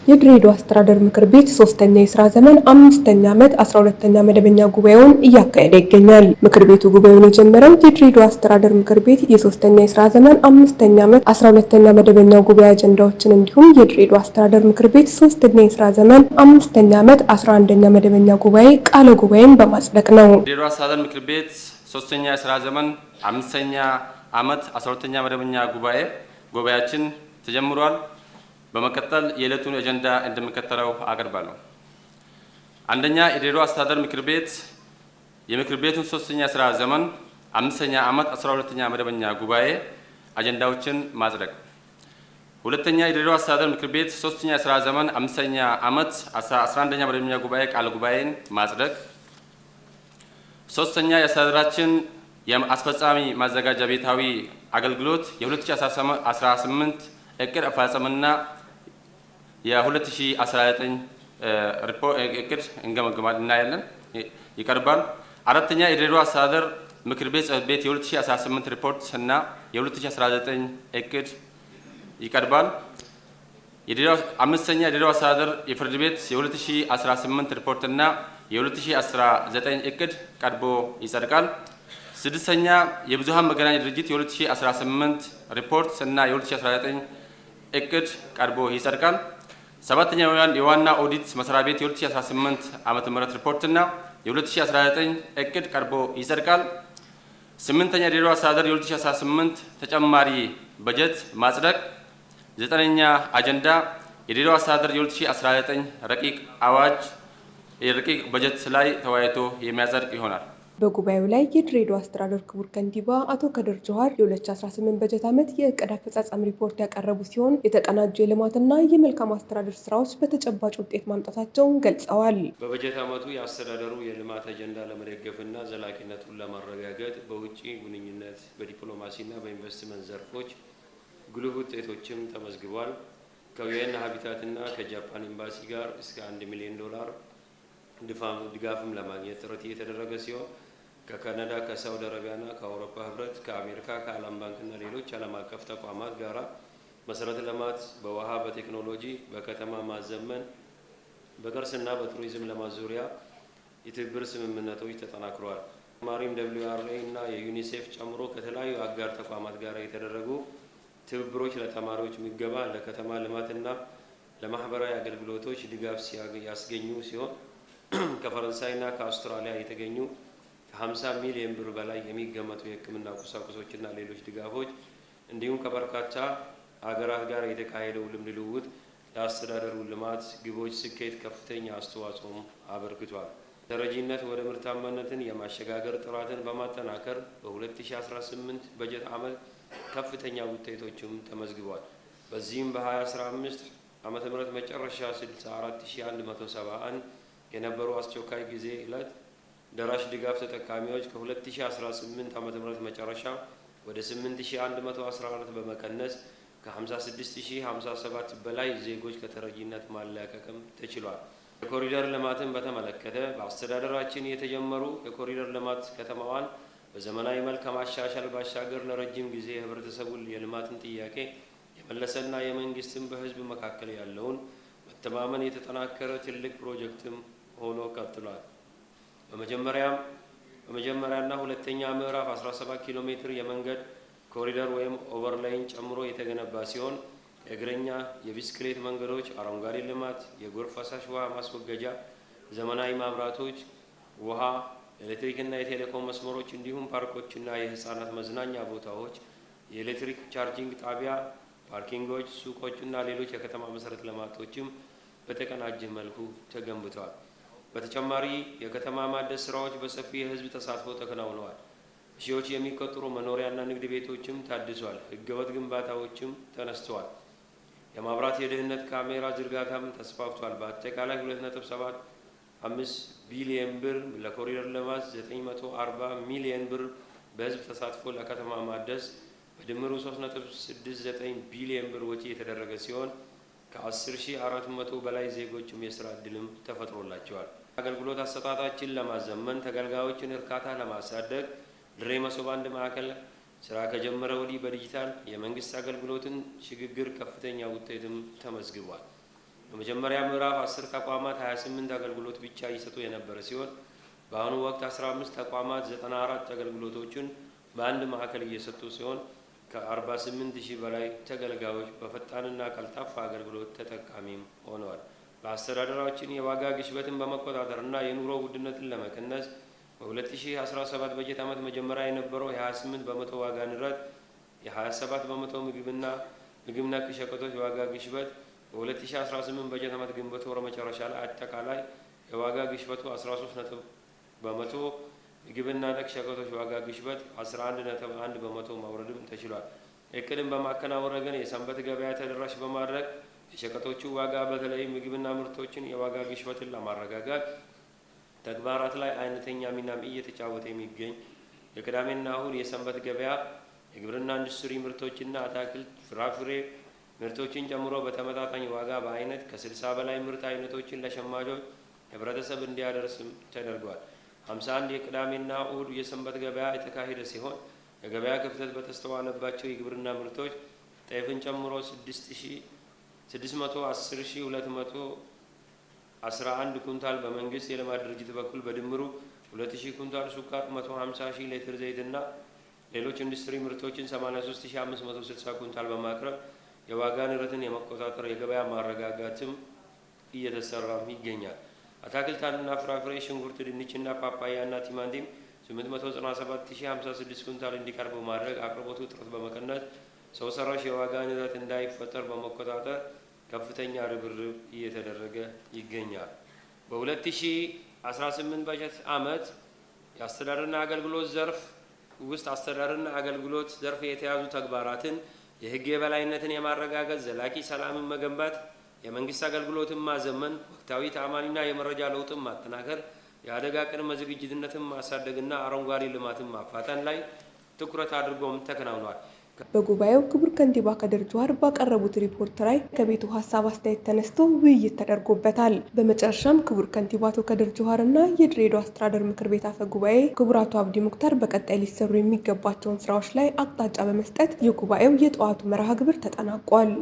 የድሬዳዋ አስተዳደር ምክር ቤት ሶስተኛ የስራ ዘመን አምስተኛ ዓመት 12ኛ መደበኛ ጉባኤውን እያካሄደ ይገኛል። ምክር ቤቱ ጉባኤውን የጀመረው የድሬዳዋ አስተዳደር ምክር ቤት የሶስተኛ የስራ ዘመን አምስተኛ ዓመት 12ኛ መደበኛ ጉባኤ አጀንዳዎችን እንዲሁም የድሬዳዋ አስተዳደር ምክር ቤት ሶስተኛ የስራ ዘመን አምስተኛ ዓመት 11ኛ መደበኛ ጉባኤ ቃለ ጉባኤን በማጽደቅ ነው። የድሬዳዋ አስተዳደር ምክር ቤት ሶስተኛ የስራ ዘመን አምስተኛ ዓመት 12ኛ መደበኛ ጉባኤያችን ተጀምሯል። በመቀጠል የዕለቱን አጀንዳ እንደሚከተለው አቀርባለሁ። አንደኛ፣ የድሬዳዋ አስተዳደር ምክር ቤት የምክር ቤቱን ሶስተኛ የስራ ዘመን አምስተኛ ዓመት 12ኛ መደበኛ ጉባኤ አጀንዳዎችን ማጽደቅ። ሁለተኛ፣ የድሬዳዋ አስተዳደር ምክር ቤት ሶስተኛ የስራ ዘመን አምስተኛ ዓመት 11ኛ መደበኛ ጉባኤ ቃለ ጉባኤን ማጽደቅ። ሶስተኛ፣ የአስተዳደራችን የአስፈጻሚ ማዘጋጃ ቤታዊ አገልግሎት የ2018 እቅድ አፈጻጸምና የ2019 እቅድ እንገመግማለን፣ እናያለን፣ ይቀርባል። አራተኛ፣ የድሬዳዋ አስተዳደር ምክር ቤት ጽሕፈት ቤት የ2018 ሪፖርት እና የ2019 እቅድ ይቀርባል። አምስተኛ፣ የድሬዳዋ አስተዳደር የፍርድ ቤት የ2018 ሪፖርት እና የ2019 እቅድ ቀርቦ ይጸድቃል። ስድስተኛ፣ የብዙሃን መገናኛ ድርጅት የ2018 ሪፖርት እና የ2019 እቅድ ቀርቦ ይጸድቃል። ሰባተኛ፣ የዋና ኦዲት መስሪያ ቤት የ2018 ዓመተ ምህረት ሪፖርት እና የ2019 እቅድ ቀርቦ ይጸድቃል። ስምንተኛ፣ የድሬዳዋ አስተዳደር የ2018 ተጨማሪ በጀት ማጽደቅ። ዘጠነኛ አጀንዳ፣ የድሬዳዋ አስተዳደር የ2019 ረቂቅ አዋጅ የረቂቅ በጀት ላይ ተወያይቶ የሚያጸድቅ ይሆናል። በጉባኤው ላይ የድሬዳዋ አስተዳደር ክቡር ከንቲባ አቶ ከድር ጁሃር የ2018 በጀት ዓመት የእቅድ አፈጻጸም ሪፖርት ያቀረቡ ሲሆን፣ የተቀናጁ የልማትና የመልካም አስተዳደር ስራዎች በተጨባጭ ውጤት ማምጣታቸውን ገልጸዋል። በበጀት ዓመቱ የአስተዳደሩ የልማት አጀንዳ ለመደገፍና ዘላቂነቱን ለማረጋገጥ በውጭ ግንኙነት፣ በዲፕሎማሲና በኢንቨስትመንት ዘርፎች ጉልህ ውጤቶችም ተመዝግቧል። ከዩኤን ሀቢታትና ከጃፓን ኤምባሲ ጋር እስከ 1 ሚሊዮን ዶላር ድጋፍም ለማግኘት ጥረት እየተደረገ ሲሆን፣ ከካናዳ፣ ከሳውዲ አረቢያና ከአውሮፓ ህብረት፣ ከአሜሪካ፣ ከዓለም ባንክና ሌሎች ዓለም አቀፍ ተቋማት ጋራ መሰረተ ልማት፣ በውሃ፣ በቴክኖሎጂ፣ በከተማ ማዘመን፣ በቅርስና በቱሪዝም ልማት ዙሪያ የትብብር ስምምነቶች ተጠናክረዋል። ተጨማሪም WRA እና የዩኒሴፍ ጨምሮ ከተለያዩ አጋር ተቋማት ጋር የተደረጉ ትብብሮች ለተማሪዎች ምገባ፣ ለከተማ ልማትና ለማህበራዊ አገልግሎቶች ድጋፍ ያስገኙ ሲሆን፣ ከፈረንሳይና ከአውስትራሊያ የተገኙ ከ50 ሚሊዮን ብር በላይ የሚገመቱ የሕክምና ቁሳቁሶችና ሌሎች ድጋፎች እንዲሁም ከበርካታ ሀገራት ጋር የተካሄደው ልምድ ልውውጥ ለአስተዳደሩ ልማት ግቦች ስኬት ከፍተኛ አስተዋጽኦም አበርክቷል። ተረጂነት ወደ ምርታማነትን የማሸጋገር ጥረትን በማጠናከር በ2018 በጀት ዓመት ከፍተኛ ውጤቶችም ተመዝግቧል። በዚህም በ2015 ዓመተ ምህረት መጨረሻ 64,171 የነበሩ አስቸኳይ ጊዜ ዕለት ደራሽ ድጋፍ ተጠቃሚዎች ከ2018 ዓ.ም መጨረሻ ወደ 8114 በመቀነስ ከ56,057 በላይ ዜጎች ከተረጂነት ማላቀቅም ተችሏል። የኮሪደር ልማትን በተመለከተ በአስተዳደራችን የተጀመሩ የኮሪደር ልማት ከተማዋን በዘመናዊ መልክ ከማሻሻል ባሻገር ለረጅም ጊዜ የህብረተሰቡን የልማትን ጥያቄ የመለሰና የመንግስትን በህዝብ መካከል ያለውን መተማመን የተጠናከረ ትልቅ ፕሮጀክትም ሆኖ ቀጥሏል። በመጀመሪያና ሁለተኛ ምዕራፍ 17 ኪሎ ሜትር የመንገድ ኮሪደር ወይም overlay ን ጨምሮ የተገነባ ሲሆን፣ የእግረኛ የቢስክሌት መንገዶች፣ አረንጓዴ ልማት፣ የጎርፍ ፈሳሽ ውሃ ማስወገጃ፣ ዘመናዊ መብራቶች፣ ውሃ፣ ኤሌክትሪክና የቴሌኮም መስመሮች እንዲሁም ፓርኮችና የህፃናት መዝናኛ ቦታዎች፣ የኤሌክትሪክ charging ጣቢያ፣ parking ኦች፣ ሱቆችና ሌሎች የከተማ መሰረተ ልማቶችም በተቀናጀ መልኩ ተገንብተዋል። በተጨማሪ የከተማ ማደስ ስራዎች በሰፊ የህዝብ ተሳትፎ ተከናውነዋል። ሺዎች የሚቆጠሩ መኖሪያና ንግድ ቤቶችም ታድሷል። ህገወጥ ግንባታዎችም ተነስተዋል። የመብራት የደህንነት ካሜራ ዝርጋታም ተስፋፍቷል። በአጠቃላይ 2.75 ቢሊየን ብር ለኮሪደር ልማት፣ 940 ሚሊየን ብር በህዝብ ተሳትፎ ለከተማ ማደስ፣ በድምሩ 3.69 ቢሊየን ብር ወጪ የተደረገ ሲሆን፣ ከ10,400 በላይ ዜጎችም የስራ ዕድልም ተፈጥሮላቸዋል። አገልግሎት አሰጣጣችን ለማዘመን፣ ተገልጋዮችን እርካታ ለማሳደግ ድሬ መሶብ አንድ ማዕከል ስራ ከጀመረ ወዲህ በዲጂታል የመንግስት አገልግሎትን ሽግግር ከፍተኛ ውጤትም ተመዝግቧል። በመጀመሪያ ምዕራፍ 10 ተቋማት 28 አገልግሎት ብቻ ይሰጡ የነበረ ሲሆን በአሁኑ ወቅት 15 ተቋማት 94 አገልግሎቶችን በአንድ ማዕከል እየሰጡ ሲሆን ከ48,000 በላይ ተገልጋዮች በፈጣንና ቀልጣፋ አገልግሎት ተጠቃሚም ሆነዋል። በአስተዳደራችን የዋጋ ግሽበትን በመቆጣጠርና የኑሮ ውድነትን ለመቀነስ በ2017 በጀት ዓመት መጀመሪያ የነበረው የ28 በመቶ ዋጋ ንረት፣ የ27 በመቶ ምግብና ምግብ ነክ ሸቀጦች ዋጋ ግሽበት በ2018 በጀት ዓመት ግንቦት ወር መጨረሻ ላይ አጠቃላይ የዋጋ ግሽበቱ 13 በመቶ፣ ምግብና ነክ ሸቀጦች ዋጋ ግሽበት 11.1 በመቶ ማውረድም ተችሏል። እቅድን በማከናወን ረገድ የሰንበት ገበያ ተደራሽ በማድረግ የሸቀጦቹ ዋጋ በተለይ ምግብና ምርቶችን የዋጋ ግሽበትን ለማረጋጋት ተግባራት ላይ አይነተኛ ሚናም እየተጫወተ የሚገኝ የቅዳሜና እሁድ የሰንበት ገበያ የግብርና ኢንዱስትሪ ምርቶችና አታክልት፣ ፍራፍሬ ምርቶችን ጨምሮ በተመጣጣኝ ዋጋ በአይነት ከ60 በላይ ምርት አይነቶችን ለሸማቾች ህብረተሰብ እንዲያደርስም ተደርጓል። 51 የቅዳሜና እሁድ የሰንበት ገበያ የተካሄደ ሲሆን የገበያ ክፍተት በተስተዋለባቸው የግብርና ምርቶች ጤፍን ጨምሮ 610,211 ኩንታል በመንግስት የልማት ድርጅት በኩል በድምሩ 2,000 ኩንታል ስኳር፣ 150,000 ሊትር ዘይትና ሌሎች ኢንዱስትሪ ምርቶችን 83,560 ኩንታል በማቅረብ የዋጋ ንረትን የመቆጣጠር የገበያ ማረጋጋትም እየተሰራም ይገኛል። አታክልትና ፍራፍሬ፣ ሽንኩርት፣ ድንችና ፓፓያና ቲማቲም 897,056 ኩንታል እንዲቀርብ በማድረግ አቅርቦቱ እጥረት በመቀነስ ሰው ሰራሽ የዋጋ ንረት እንዳይፈጠር በመቆጣጠር ከፍተኛ ርብርብ እየተደረገ ይገኛል። በ2018 በጀት ዓመት የአስተዳደርና አገልግሎት ዘርፍ ውስጥ አስተዳደርና አገልግሎት ዘርፍ የተያዙ ተግባራትን የህግ የበላይነትን የማረጋገጥ፣ ዘላቂ ሰላምን መገንባት፣ የመንግስት አገልግሎትን ማዘመን፣ ወቅታዊ ተአማኒና የመረጃ ለውጥን ማጠናከር፣ የአደጋ ቅድመ ዝግጁነትን ማሳደግና አረንጓዴ ልማትን ማፋጠን ላይ ትኩረት አድርጎም ተከናውኗል። በጉባኤው ክቡር ከንቲባ ከድር ጁሃር ባቀረቡት ሪፖርት ላይ ከቤቱ ሀሳብ አስተያየት ተነስቶ ውይይት ተደርጎበታል። በመጨረሻም ክቡር ከንቲባ አቶ ከድር ጁሃር እና የድሬዳዋ አስተዳደር ምክር ቤት አፈ ጉባኤ ክቡር አቶ አብዲ ሙክታር በቀጣይ ሊሰሩ የሚገባቸውን ስራዎች ላይ አቅጣጫ በመስጠት የጉባኤው የጠዋቱ መርሃ ግብር ተጠናቋል።